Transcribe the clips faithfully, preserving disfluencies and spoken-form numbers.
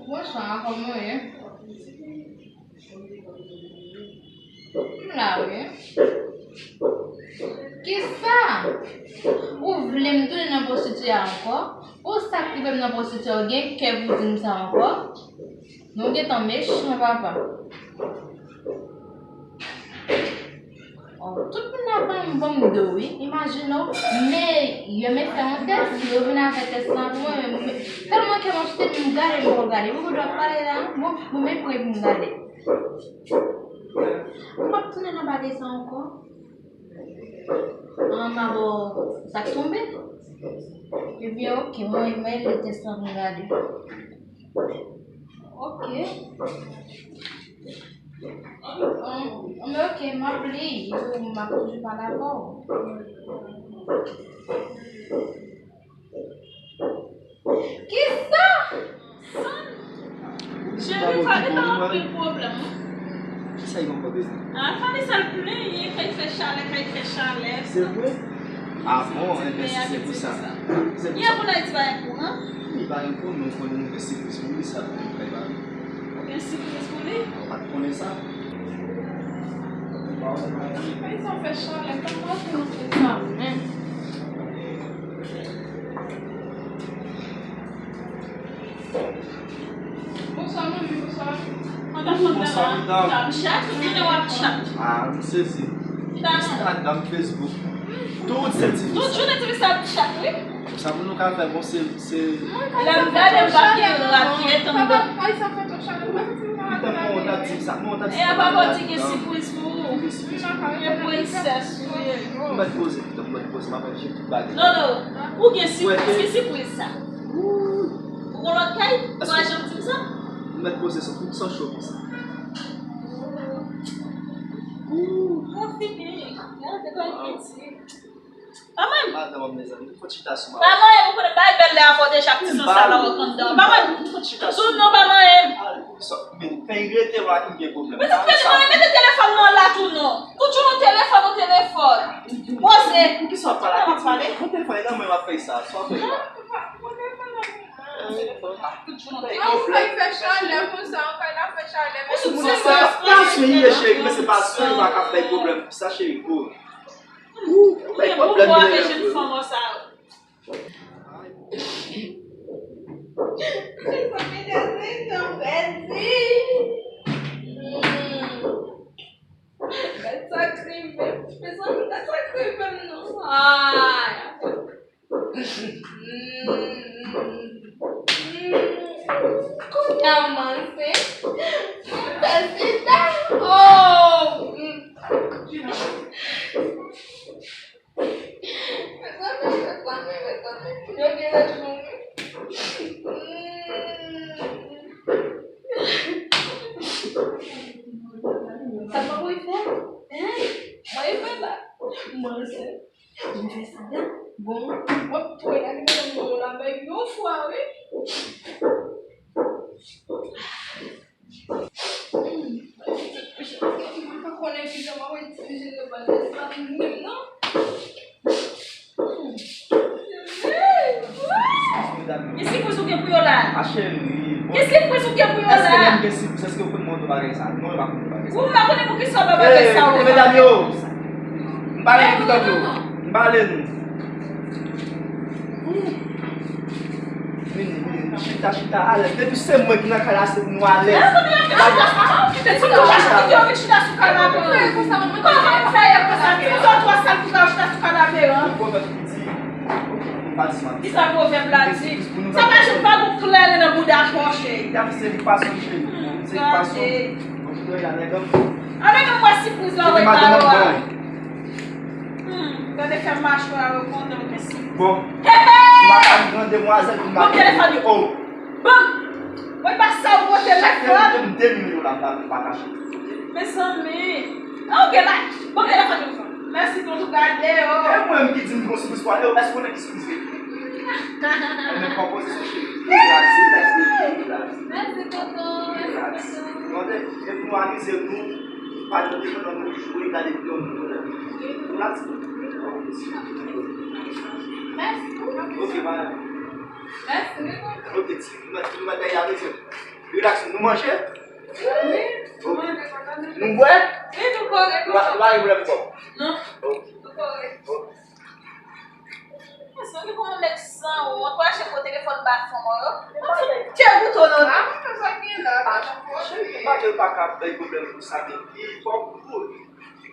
Bonswa, kòman w ye? M la, wi. Kisa? Ou vle m tounen nan pwostitye a ankò? Ou sa k rive m nan pwostitye a, ou gen kè pou di m sa ankò? Nou gentan mechan, papa. Oh, tout moun ap ban m, ban m do, wi. Imajine w, men yo men fè yon tès, yo vin avè tès lan pou mwen, men tèlman kè m achte, m gade, m poko gade. Ou konn w ap pale la, bon, bon, men pre pou m gade. M p ap tounen nan bagay sa ankò. An, m a bò sa k tonbe. Ebyen, oke, mwen, mwen li tès lan pou m gade. Oke. An, an, men oke, m ap li, m ap toujou pale avè w. Kisa? Cheri, Fanny pa anpil pwoblèm, wi. Kisa li ankò bezwen? Ah, Fanny sèl plenyen, kay fè chalè, kay fè chalè. Se vre? Ah bon, enben si se pou sa. Se pou sa. Li ap vin Ayiti pa gen kouran? Li pa gen kouran, men ou konnen nou gen sipriz pou li, sa pou li fè pa. Ou gen sipriz pou li? Ou pa t konnen sa? Kay sa fè chalè, kòman pou nou fè sa menm? Bonswa, manmi, bonswa. Bonswa, medam. Sa ap chat, tout jounen w ap chat. Ah, m sezi. Instagram, Facebook. Tout se ti fi sa. Tout jounen ti fi sa ap chat, wi. Sa pou nou ka fè, bon, se, se... Lè m gade, m pa gen rad ki gentan anndan. Papa, sa fè twòp chalè. M te konn wont ap di sa, m wont ap di sa. E a papa di gen sipriz pou ou. Gen sipriz pou ou. Gen prensès ou ye. M mèt poze, m mèt poze, m ap fè tout bagay. Non, non. Ou gen sipriz, ki sipriz sa? Ou gon lòt kay? Ou pa janm di m sa? M mèt poze sou tout san cho konsa. Ou fini. Gade kòman l piti. Pa mwen. Madanm mwen, mezanmi, fò chita sou mwen. Pa mwen, ou konnen bay bèl lè avè w deja, ti san sa la w anndan. Pa mwen. Fò chita sou mwen. Non, pa mwen. Men, kan y rete la, ki gen pwoblèm. Mete telefòn nan la tou non. Tout jou nan telefòn, nan telefòn. Poze. Poukisa w ap pale? Pran telefòn nan men w ap fè sa. Sa w ap fè sa. Ou kay fè chalè konsa, ou kay la fè chalè. Ou sou moun sa. Tansyon ye, cheri, men se pa swen pa ka fè pwoblèm. Sa, cheri, go. Ou gen pwoblèm avè jèn fanm sa yo. Mezanmi, dèzè tan pèdi. Hmm. Gad sa k rive m. Mezanmi, gad sa k rive m non. Ay. Hmm. Hmm. Kounye a m ansen. M fè sida. Oh. Hmm. Mezanmi, mezanmi, mezanmi, yo gen rezon wi. Sa pa pou fè? Hein? Mwen fè la. Mwen se. Mwen fè sida. Bon, w ap touye la, li mete m nan yon labay yon fwa wi. Hmm. Mwen pa konnen kijan mwen wè ti fi jere bal la, se pa vin menm non. Hmm. Ki sipriz ou gen pou yo la? A cheri, bon. Ki sipriz ou gen pou yo la? Èske lè m gen sipriz, èske yo konn mande bagay sa? Non, yo pa konn bagay sa. Ou pa konnen poukisa w pa bagay sa ou. Medam yo, m pale nou tout ap yo. M pale nou. Vini, vini, chita, chita, alèz. Depi se mwen ki nan kay la, se nou alèz. Kite ti kòch la, kite yo vin chita sou kadav. Kòman m fè ye konsa? Ti zòt twa sal pou ta chita sou kadav. Yon pwovèb ki di, m pa di manti. Kisa pwovèb la di? Sa pa janm pa gon klere nan bouda kòch. Y ap se li pwason, cheri. Se li pwason. Bon, chita la, nèg an. Alè, men mwen sipriz la, wè, madanm an. Hmm, gade fè machwè a yo kontan, mèsi. Bon. Hey, hey! M pa ka pran demwazèl pou m pa... Bon, telefòn yo. Oh. Bon. Mwen pa sa ou pote la fò. Chak lè m de mil dola m pa, m pa kache. Mezanmi. An, ou gen la. Bon, telefòn yo. Mèsi pou tout gade yo. E mwen menm ki di m gon sipriz pou ale, èske ou konnen ki sipriz li? Mwen pa poze sou cheri. Relax, relax, relax. Mèsi, tonton. Relax. Tande, e pou nou amize nou. Pa di telefòn nan nou jwe, gade videyo nou. Ou la ti. Mèsi. Ok, bye. Mèsi. Ok, ti, nou mèt, nou mèt dèyè avè zòt. Relax, nou manje? Wi. Ok. Nou bwè? Wi, nou kore. Nou pa, nou pa gen pwoblèm kòb? Non. Ok. Nou kore. Ok. Sa se pou yon nèg sanwont, w achte gwo telefòn ba fanm ou yo. Mwen fè kè gouto nan. Ah, mwen fè sa byen la. Ah, cheri, m pa di w pa ka bay pwoblèm pou sa, men li fò pou ou.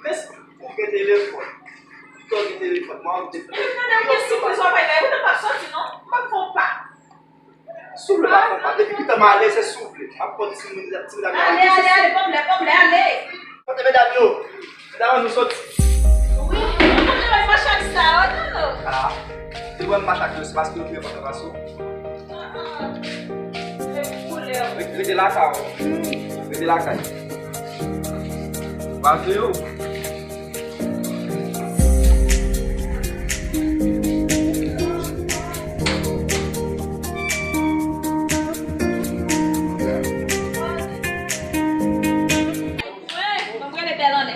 Prens, ou gen telefòn. Ou gen telefòn, mwen gen telefòn. Gade yon sipriz w ap bay la, ou pa soti non. M ap fè w pa. Souvle pa fè pa. Depi pitan m ale, se souvle. M ap konn timoun, timoun ap ale, ale, ale, pòblèm, pòblèm, ale. Kote medam yo? Medam, nou soti. Wi, nou konn lè machann sa yo, non, non. Ah, se vrèman machann yo, se paske yo pi enpòtan pase w. Ah, ah. Se koulè. Re-, rete lakay ou. Rete lakay. Pase yo. Mwen, mwen rele bèl anlè.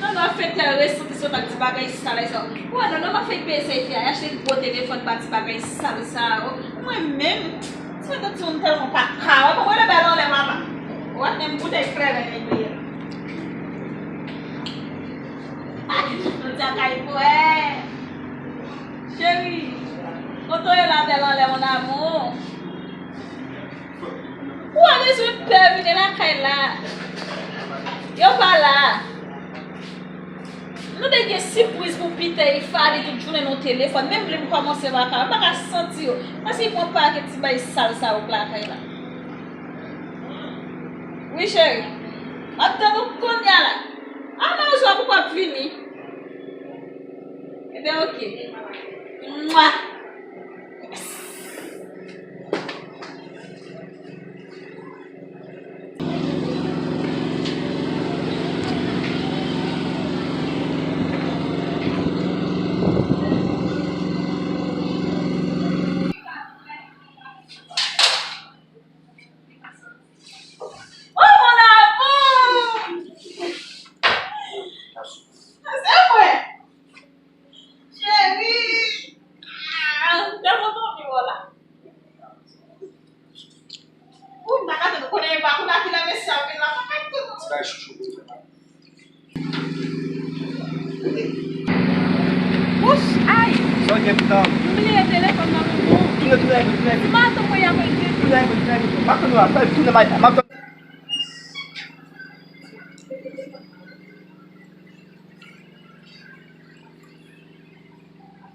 Non, non, fè tè resanti sot ak ti bagay sal sa. Ou wè, non, non, m ap fè peye se fi a, achte gwo telefòn ba ti bagay sal sa yo. Mwen menm, ti mwen timoun tèlman pa ka, wè, mwen rele bèl anlè, mama. Wè, menm boutèy kleren li ye. Ay, nou di a kay kwè. Cheri, kote w ye la, bèl anlè, mon amour? Ou a bezwen pè vini lakay la. Yo pa la. Nou te gen sipriz pou Peter, li fali tout jounen nan telefòn. Menm lè m kòmanse pa ka, m pa ka santi yo. Paske li pran pakèt ti bay sal sa yo k lakay la. Wi, cheri. M ap tann ou kounye a la. A, men ou swa pou w ap vini. Ebyen, oke. Mwa. Oh, mon amour! Se mwen! Cheri! Ah, m tèlman anvi wè w la. Ou m pa ka tann konnen e pa kou la ki la mesye ap vin la, pa ka tann. Ti bay chouchou pou ou. Wouch, ay! Sa w gen pou ta? M bliye telefòn nan men mwen. Tounen, tounen, tounen. M a tann mwen y ap vin. Tounen, tounen, tounen. M ap tann ou la. Tounen, m ap tann.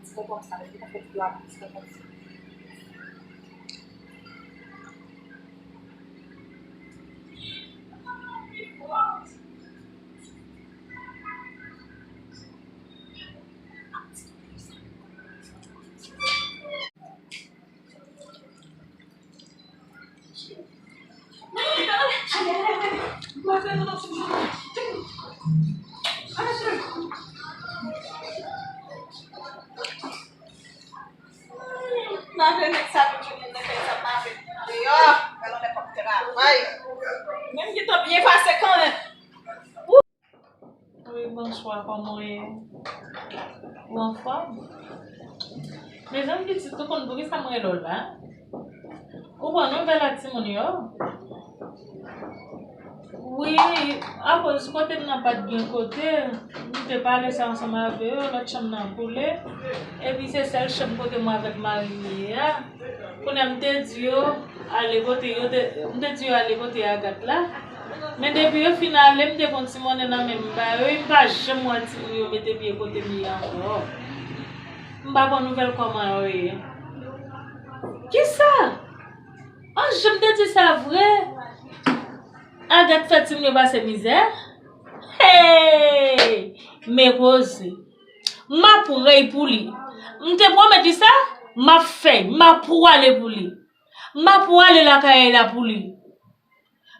Ti konprann sa, li ta fè tout la, ti konprann sa. Menm ki te byen pase kanmenm. Wi, bonswa, kòman w ye? Ou anfòm? Mezanmi, pitit, ou konn poukisa m rele w la? Ou pran nouvèl ak timoun yo? Wi, akoz kote m nan pa t gen kote, m te pale sa ansanm avè yo, lòt chanm nan koule, epi se sèl chanm kote mwen avèk mari m ye a. Kounye a, m te di yo ale kote yo te, m te di yo ale kote Agat la. Men depi yo fin ale, m te pran ti monnen nan men m ba yo, e m pa janm wè timoun yo mete pye kote m ye ankò. M pa pran nouvèl kòman yo ye. Kisa? An, jan m te di sa vre? Agat fè timoun yo pase mizè? Hey! Men koze. M ap rèy pou li. M te pwomèt li sa, m ap fè, m ap pwale pou li. M ap pwale lakay la pou li.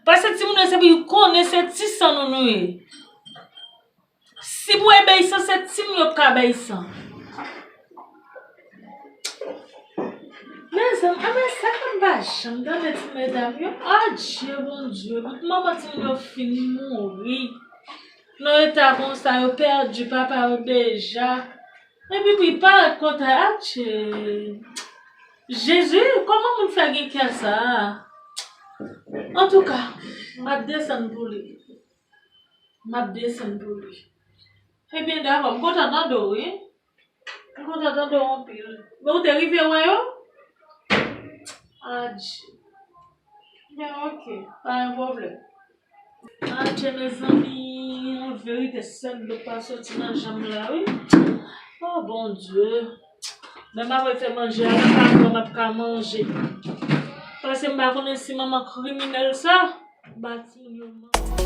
Paske timoun yo se pou yo konnen se ti san nou nou ye. Si pou ebèysan, se timoun yo k ka bèysan. Mezanmi, a men sa ke m pa janm tande ti medam yo. Adje Bondye, manman timoun yo fin mouri. Nan eta konsa, yo pèdi papa yo deja. Epi pou y parèt kontan, atchè. Jezi, kòman moun fè gen kè sa a? Antouka, m ap desann pou li. M ap desann pou li. Ebyen, dakò, m kontan tande w, wi. M kontan tande w anpil. Men ou te rive wè yo? Adje. Men oke, pa gen pwoblèm. Adje, mezanmi, an verite, sèl dlo pa soti nan janm la, wi. Oh, Bondye. Men m ap fè manje a, nan pa pran, m ap ka manje. Paske m pa konnen si manman kriminèl sa ba timoun yo manje.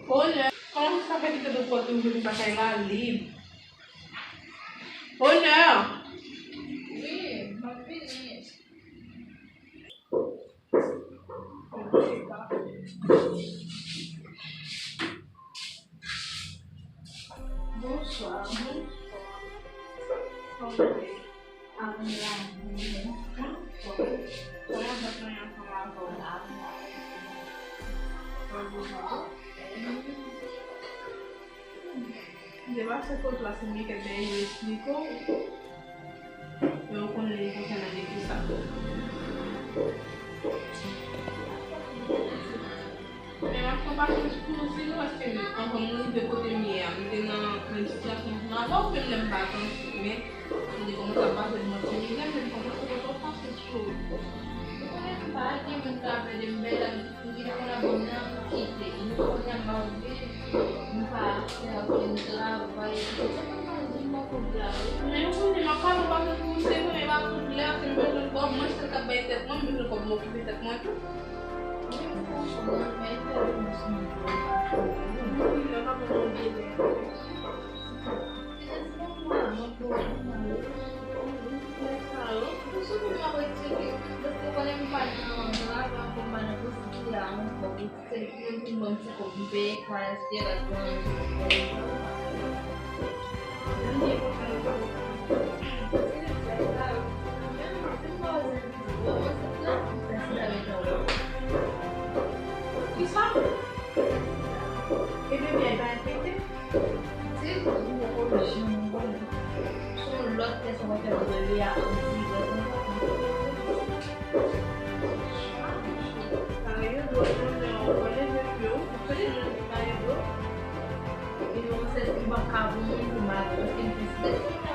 Onè, kòman sa fè kite tout pòt ouvri konsa kay la lib? Onè! Wi, m ap vini. Bonswa, bonswa. Kòman w ye? Avan la, bonswa. Kòman w ap manje ansanm avè w la? Mwen bonswa. Depi se kote la, se mwen ki te esplike w. Men ou konnen li konsènan de kisa. Men m ap fè pasyans pou ou, sinon, paske anvan m rive kote m ye a, m te nan menm sitiyasyon ansanm avè w, menm lè m pa t ansanm, men m te kòmanse ap pase moman ti mizè, men m kòmanse pran pasyans pou ou. Ou konnen m pa gen moun k ap ede m, bèl Li te konn abòne an kite. Nou kounye a m ap viv, m pa fè okenn travay. Se konn manje m poko bla wi. Men ou konnen m ap pale w pa fè pou ou, se vre, e pa tout lè, se m bezwen kòb, mwen sèl k ap bay tèt mwen, m bezwen kòb m okipe tèt mwen tou. Wi, m konprann, men fè de mwen sou mwen. Wi, lè w ka pran manje lè. Ou konnen m pa nan travay ankò, m pa nan pozisyon la ankò. Se pou yo vin ban m ti kòb m peye kay, achte lòt manje. Kisa? Ebyen, byen, pa enfekte. Se yon pwojè, mwen konnen. Se yon lòt tès mwen fè pou bebe a, anti-grès mwen fè. Sa yo dwe konnen, ou konnen bebe yo, ou konnen bebe yo. E nou se, m pa ka pou moun pou mal, paske m te strese, m te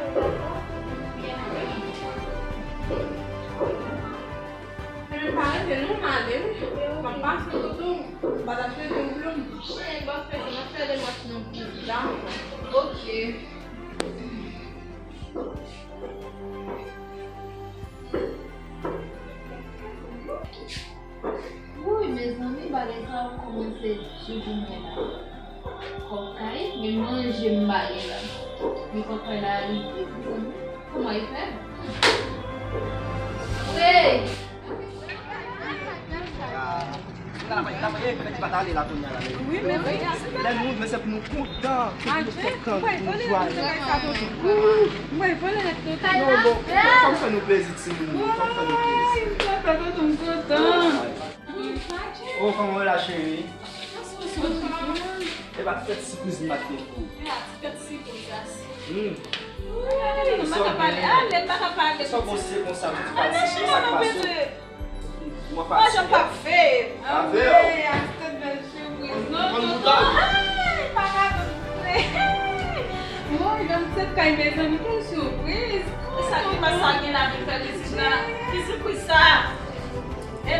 byen. Ebyen, pa rete non, m ale wi. M ap pase kote w. M pa ta swete w ploum. Chen, bòs fè sa, m ap fè demach nou pou. Dakò. Ok. Wouy, mezanmi, bagay sa yo kòmanse sou jounen la. Kòkay, men manje m ba li la. Men kòkay la rive, mezanmi. Kòman l fè? Wey! Wi, men wi. Lè nou, men se pou nou kontan, se pou nou kontan, pou nou jwaye. Mwen vole lèt nou kay la. Non, bon, fò m fè nou plezi, timoun, fò m fè nou plezi. Wi, m kontan, tonton, m kontan. Oh, kòman w la, cheri? Epa, ti tèt sipriz m pa t gen pou ou. Ti tèt sipriz la. Hmm. Wi, m pa ka pale. Ale, m pa ka pale. Sa w panse konsa, tout pati, sa k pase? Mwen pa jan pa fè. Avè w. Ay, a, se te bèl sipriz. Non, non, non. Ay, pa ka vle. Woy, nan tèt kay mezanmi, kèl sipriz. E sa ki pa sa gen la, ki fè li di la. Ki sipriz sa? E